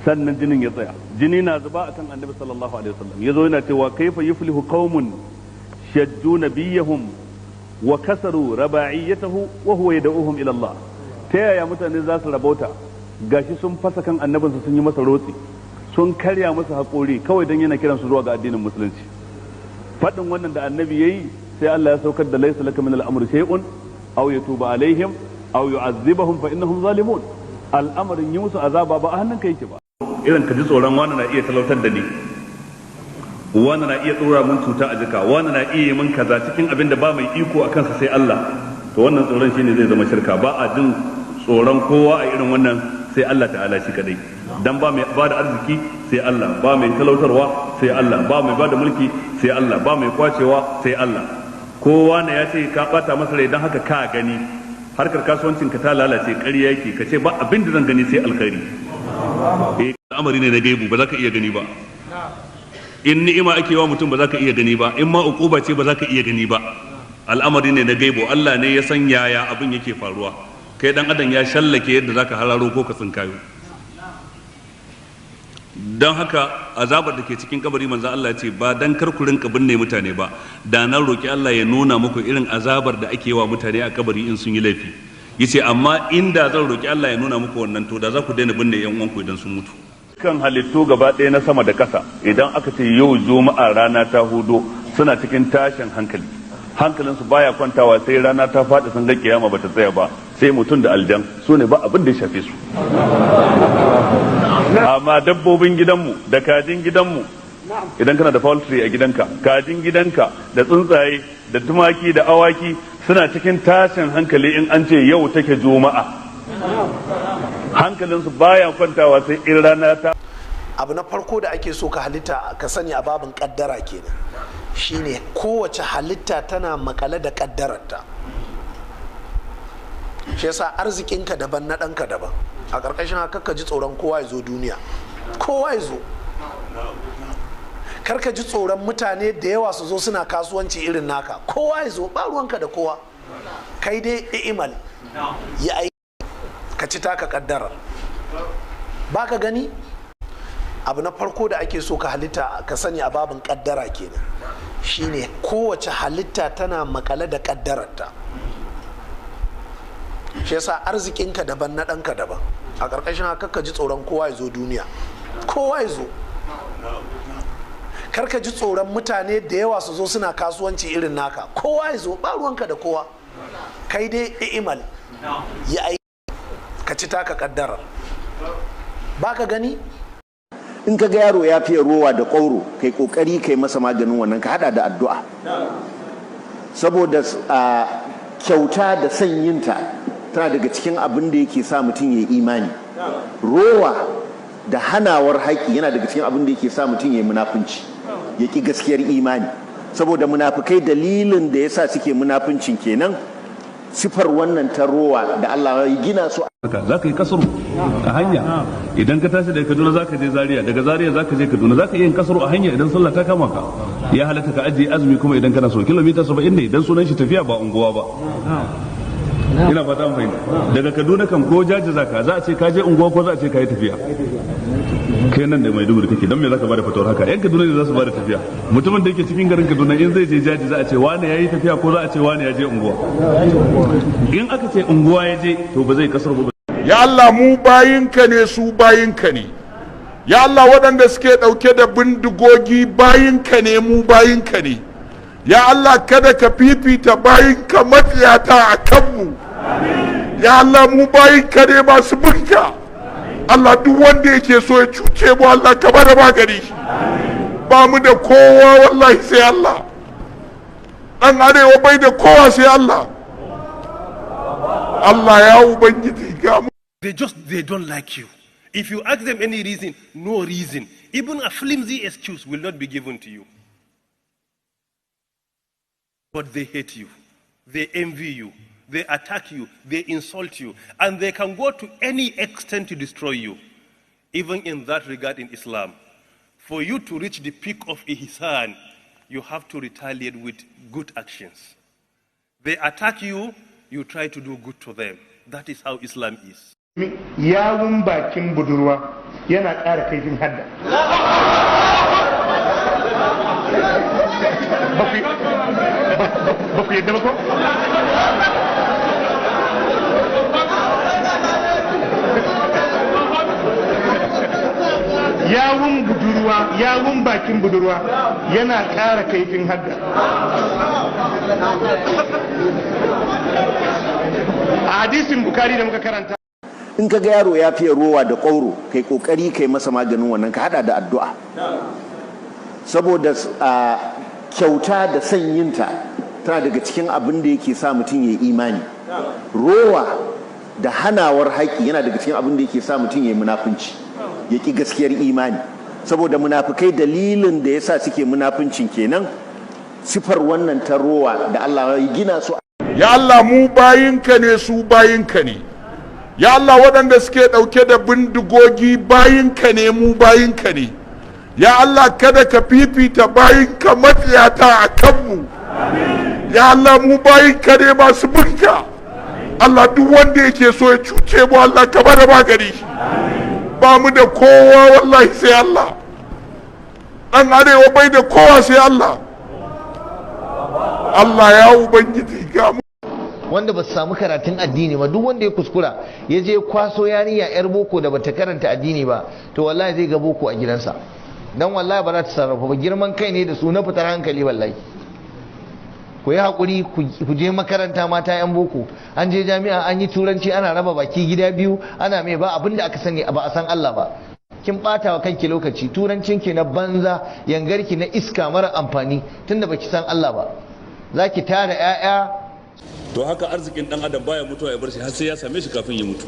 Sannan jinin ya tsaya. Jini na zuba akan Annabi sallallahu alaihi wasallam. Yazo yana cewa kaifa yuflihu qaumun shajju nabiyahum wa kasaru raba'iyatahu wa huwa yad'uhum ila Allah. Ta yaya mutane za su rabauta? Gashi sun fasa kan annabinsu, sun yi masa rotsi, sun karya masa haƙori kawai don yana kiransu zuwa ga addinin musulunci. Faɗin wannan da Annabi yayi, sai Allah ya saukar da laysa laka min al-amri shay'un aw yatuba alaihim aw yu'azzibahum fa innahum zalimun. Al'amarin yi musu azaba ba a hannunka yake ba. Irin ka ji tsoron wani na iya talautar da ni, wani na iya tsora mun cuta a jika, wani na iya yi min kaza cikin abin da ba mai iko a kansa sai Allah, to wannan tsoron shine zai zama shirka. Ba a jin tsoron kowa a irin wannan sai Allah ta'ala shi kadai, dan ba mai ba da arziki sai Allah, ba mai talautarwa sai Allah, ba mai ba da mulki sai Allah, ba mai kwacewa sai Allah. Kowa ne ya ce ka bata masa rai, dan haka ka gani harkar kasuwancin ka ta lalace, ƙarya yake. Ka ce ba abin da zan gani sai alkhairi. Eh, al'amari ne na gaibu, ba za ka iya gani ba. In ni'ima ake wa mutum, ba za ka iya gani ba. In ma uquba ce, ba za ka iya gani ba. Al'amari ne na gaibu, Allah ne ya san yaya abin yake faruwa. Kai dan adam ya shallake yadda zaka hararo ko ka tsinkayo. Don haka azabar da ke cikin kabari, manzon Allah ya ce ba dan kar ku rinka binne mutane ba, da na roki Allah ya nuna muku irin azabar da ake wa mutane a kabari in sun yi laifi. Yace amma inda zan roki Allah ya nuna muku wannan, to da za ku daina binne yan uwanku idan sun mutu. Kan halittu gaba ɗaya na sama da ƙasa, idan aka ce yau Juma'a rana ta hudo, suna cikin tashin hankali, hankalinsu baya kwantawa sai rana ta faɗi sun ga kiyama bata tsaya ba. Sai mutum da aljan, su ne ba abin da ya shafe su. Amma dabbobin gidanmu da kajin gidanmu, idan kana da poultry a gidanka, kajin gidanka da tsuntsaye da tumaki da awaki suna cikin tashin hankali in an ce yau take Juma'a. Hankalinsu baya kwantawa sai in rana ta Abu na farko da ake so ka halitta ka sani a babin kaddara kenan, shine kowace halitta tana makale da kaddararta. Shi yasa arzikinka daban, na ɗanka daban. A ƙarƙashin haka ka ji tsoron kowa ya zo duniya, kowa ya zo. Kar ka ji tsoron mutane da yawa su zo suna kasuwanci irin naka. Kowa ya zo, ba ruwanka da kowa. Kai dai i'mal, yi aiki, ka ci taka kaddarar. Ba ka gani, abu na farko da ake so ka halitta ka sani a babin kaddara kenan, shine kowace halitta tana makale da kaddararta. Shi yasa arzikinka daban, na ɗanka daban. A ƙarƙashin haka ka ji tsoron kowa ya zo duniya, kowa ya zo. Kar ka ji tsoron mutane da yawa su zo suna kasuwanci irin naka. Kowa ya zo, ba ruwanka da kowa. Kai dai i'mal, yi aiki, ka ci taka kaddarar. Ba ka gani. In ka ga yaro ya fiye rowa da ƙwauro, kai ƙoƙari kai masa maganin wannan, ka hada da addu'a, saboda kyauta da sanyinta tana daga cikin abin da yake sa mutum ya imani. Rowa da hanawar haƙi yana daga cikin abin da yake sa mutum ya yi munafunci, ya ƙi gaskiyar imani, saboda munafukai dalilin da yasa suke munafuncin kenan, sifar wannan ta rowa da Allah ya gina su. Za ka yi kasuru a hanya. Idan ka tashi daga Kaduna za ka je Zaria, daga Zaria za ka je Kaduna, za ka iya yin kasuru a hanya. Idan sallah ta kama ka, ya halatta ka ajiye azumi. Kuma idan kana so, kilomita 70 ne, idan sunan shi tafiya ba unguwa ba. Ina fata an fahimta. Daga Kaduna kan ko Jaji zaka, za a ce ka je unguwa ko za a ce ka yi tafiya? Kai nan da Maiduguri kake, don me zaka bada fatawar haka? Yan Kaduna ne za su bada tafiya. Mutumin da yake cikin garin Kaduna, in zai je Jaji, za a ce wane yayi tafiya ko za a ce wane ya je unguwa? In aka ce unguwa ya je, to ba zai kasar ba. Ya Allah, mu bayinka ne, su bayinka ne. Ya Allah, waɗanda suke ɗauke da bindigogi bayinka ne, mu bayinka ne. Ya Allah, kada ka fifita bayinka matsiyata a kanmu. Ya Allah, mu bayinka ne masu binka. Allah, duk wanda yake so ya cuce mu, Allah ka bada magani. Ba mu da kowa wallahi sai Allah. Ɗan arewa bai da kowa sai Allah. Allah ya Ubangiji ga mu. They don't like you. If you ask them any reason, no reason. Even a flimsy excuse will not be given to you. But they hate you. They envy you. They attack you. They insult you. And they can go to any extent to destroy you. Even in that regard in Islam, for you to reach the peak of ihsan, you have to retaliate with good actions. They attack you, you try to do good to them. That is how Islam is. Yawun bakin budurwa Yana ƙara kaifin hadda. Ba ku yadda ba ko? Yawun budurwa, yawun bakin budurwa yana ƙara kaifin hadda. A hadisin Bukari da muka karanta, In ka ga yaro ya fiye rowa da ƙwauro, kai ƙoƙari kai masa maganin wannan, ka hada da addu'a. Saboda kyauta da sanyinta tana daga cikin abin da yake sa mutum ya yi imani. Rowa da hanawar haƙi yana daga cikin abin da yake sa mutum ya yi munafunci, ya ƙi gaskiyar imani. Saboda munafukai, dalilin da yasa suke munafuncin kenan, sifar wannan ta rowa da Allah ya gina su. Ya Allah, mu bayinka ne, su bayinka ne. Ya Allah, waɗanda suke ɗauke da bindigogi bayinka ne, mu bayinka ne. Ya Allah, kada ka fifita bayinka matsiyata a kanmu. Ya Allah, mu bayinka ne masu binka. Allah, duk wanda yake so ya cuce mu, Allah ka bada magani. Ba mu da kowa wallahi sai Allah. Ɗan arewa bai da kowa sai Allah. Allah ya Ubangiji ga mu. Wanda ba su samu karatun addini ba, duk wanda ya kuskura ya je kwaso yarinya yar boko da bata karanta addini ba, to wallahi zai ga boko a gidansa, dan wallahi ba za ta sarrafa ba. Girman kai ne da su na fitar hankali. Wallahi ku yi haƙuri, ku je makaranta. Mata yan boko, an je jami'a, an yi turanci, ana raba baki gida biyu, ana mai ba abinda aka sani, ba a san Allah ba. Kin bata wa kanki lokaci, turancin ki na banza, yangarki na iska mara amfani, tunda baki san Allah ba, zaki tara 'ya'ya. To haka arzikin dan adam baya mutuwa ya bar shi har sai ya same shi kafin ya mutu.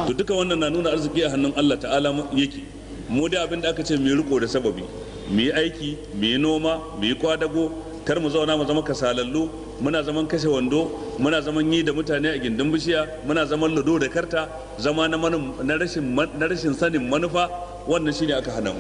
To duka wannan na nuna arziki a hannun Allah ta'ala yake. Mu da abin da aka ce, mu yi riko da sababi, mu yi aiki, mu yi noma, mu yi kwadago, kar mu zauna mu zama kasalallu, muna zaman kashe wando, muna zaman yi da mutane a gindin bishiya, muna zaman ludo da karta, zama na rashin sanin manufa. Wannan shine aka hana mu.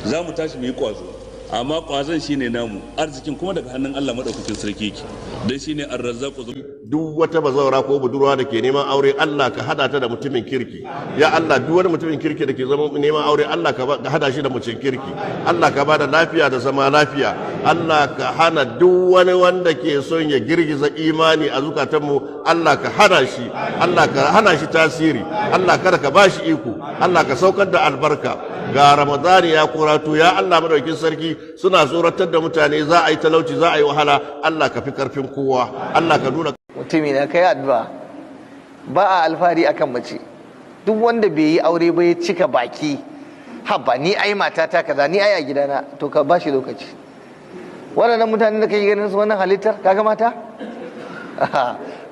Za mu tashi mu yi kwazo, amma kwazon shine namu, arzikin kuma daga hannun Allah madaukakin sarki yake, dan shine Ar-Razzaqu. Duk wata bazawara ko budurwa da ke neman aure, Allah ka hada ta da mutumin kirki. Ya Allah, duk wani mutumin kirki da ke zama neman aure, Allah ka hada shi da mutum kirki. Allah ka bada lafiya da zama lafiya. Allah ka hana duk wani wanda ke son ya girgiza imani a zukatanmu. Allah ka hana shi, Allah ka hana shi tasiri. Allah kada ka bashi iko. Allah ka saukar da albarka. Ga Ramadani ya kurato, ya Allah madaukin sarki, suna tsoratar da mutane za a yi talauci, za a yi wahala. Allah ka fi karfin kowa. Allah ka nuna Mutumi na, kai addu'a. Ba a alfahari akan mace. Duk wanda bai yi aure ba ya cika baki, "Haba, ni ai matata kaza, ni ai a gidana," to ka bashi lokaci. Waɗannan mutanen da kake ganin su, wannan halittar, kaga mata,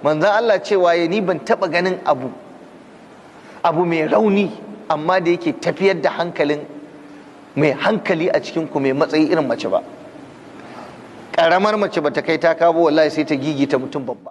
manzon Allah cewa ya ni ban taba ganin abu mai rauni amma da yake tafiyar da hankalin mai hankali a cikin ku mai matsayi irin mace ba. Karamar mace ba ta kai ta kawo, wallahi sai ta gigita mutum babba.